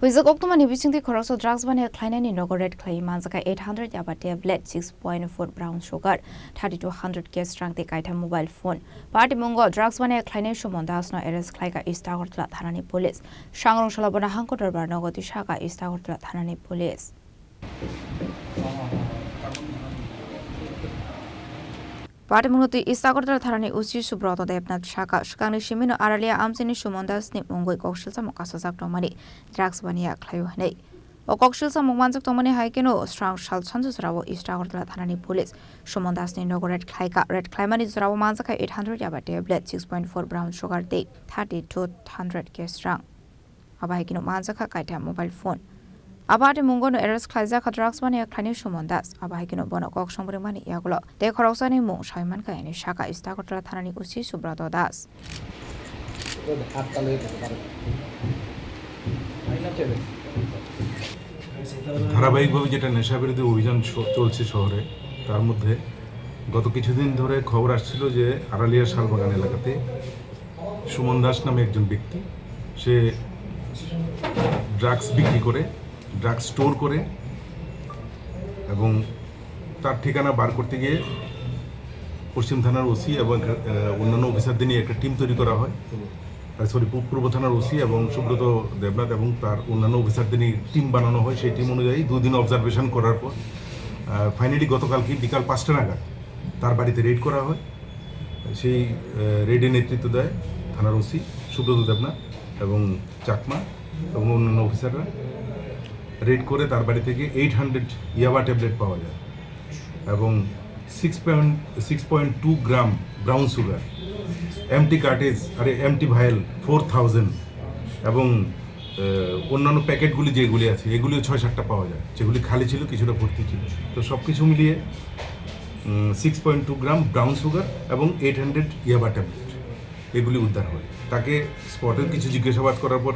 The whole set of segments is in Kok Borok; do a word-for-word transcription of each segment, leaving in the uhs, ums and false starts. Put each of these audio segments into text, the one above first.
Buijak koktwmani bisingtwi khoroksa drugs baniya khlainani nogo raid khlaiwi manjakha eight hundred yaba tablet, six point four brown sugar, thirty-two hundred cash rang tei kaitham mobile phone. Patimungo drugs baniya khlainai Suman Dasno arrest khlaikha East Agartala thanani police. Sangrong salo bono hangko dorbar nogo twi sakha East Agartala thanani police. Patimungno twi East Agartala thanani O C Subroto Debnath sakha, swkangni simino Aralia amchaini Suman Dasni mungwi koksilsamung kasajak tongmani drugs baniya khlaio hwnwi. O koksilsamung manjak tongmani hai kheno srang sal sanju jorao East Agartala thanani police Suman Dasni nogo raid khlaikha. Raid khlaimani jorao manjakha eight hundred yaba tablet, six point four brown sugar tei thirty-two hundred cash rang. Abo hai kheno manjakha kaitham mobile phone. Abo ati mungono arrest khlaijakha drugs mania khlainai Suman Das. Abo hai kheno bono kok songbrwngmani yagulo tei khoroksani mung sawi mankha hwnwi sakha East Agartala thanani O C Subroto Das. ধারাবাহিকভাবে যেটা নেশা বিরোধী অভিযান চ-, চলছে শহরে, তার মধ্যে গত কিছুদিন ধরে খবর আসছিল যে আড়ালিয়া শালবাগান এলাকাতে সুমন দাস নামে একজন ব্যক্তি, সে ড্রাগস বিক্রি করে, ড্রাগস স্টোর করে এবং তার ঠিকানা বার করতে গিয়ে পশ্চিম থানার ওসি এবং, আহ, অন্যান্য অফিসারদের নিয়ে একটা টিম তৈরি করা হয়। আহ, সরি, পূ-, পূর্ব থানার ওসি এবং সুব্রত দেবনাথ এবং তার অন্যান্য অফিসারদের নিয়ে টিম বানানো হয়। সেই টিম অনুযায়ী দুদিন অবজারভেশন করার পর, আহ, ফাইনালি গতকালকে বিকাল পাঁচটা নাগাদ তার বাড়িতে রেড করা হয়। সেই, আহ, রেডে নেতৃত্ব দেয় থানার ওসি সুব্রত দেবনাথ এবং চাকমা এবং অন্যান্য অফিসাররা। রেড করে তার বাড়ি থেকে এইট হান্ড্রেড ইয়াবা ট্যাবলেট পাওয়া যায় এবং six point, six point two gram brown sugar, empty cartridge, আরে, এমটি ভায়েল ফোর থাউজেন্ড এবং, আহ, অন্যান্য প্যাকেটগুলি যেগুলি আছে, এগুলিও ছয় সাতটা পাওয়া যায়, যেগুলি খালি ছিল, কিছুটা ভর্তি ছিল। তো সব কিছু মিলিয়ে, um, six point two gram brown sugar এবং এইট হান্ড্রেড ইয়াবা ট্যাবলেট, এগুলি উদ্ধার হয়। তাকে স্পটে কিছু জিজ্ঞাসাবাদ করার পর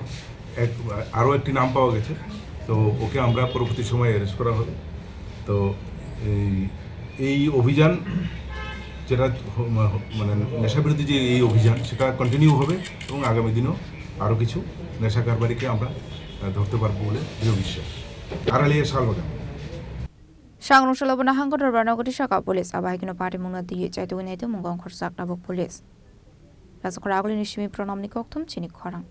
এক, আরও একটি নাম পাওয়া গেছে। তো ওকে আমরা পরবর্তী সময়ে অ্যারেস্ট করা হবে। তো এই, এই অভিযান যেটা হ-, মা-, মানে নেশাবিরোধী যে এই অভিযান, সেটা কন্টিনিউ হবে এবং আগামী দিনেও আরও কিছু নেশা কারবারিকে আমরা, আহ, ধরতে পারবো বলে দৃঢ় বিশ্বাস। আড়ালিয়া Salbagan. Sangrong salo bono hangko dorbar nogo twi sakha police, abo hai kheno patimungno twiwi chaitugwi nai tongmung wngkhorjak tabuk police. Rajakhor Agulini simi Pranamni kokthum chini khorang.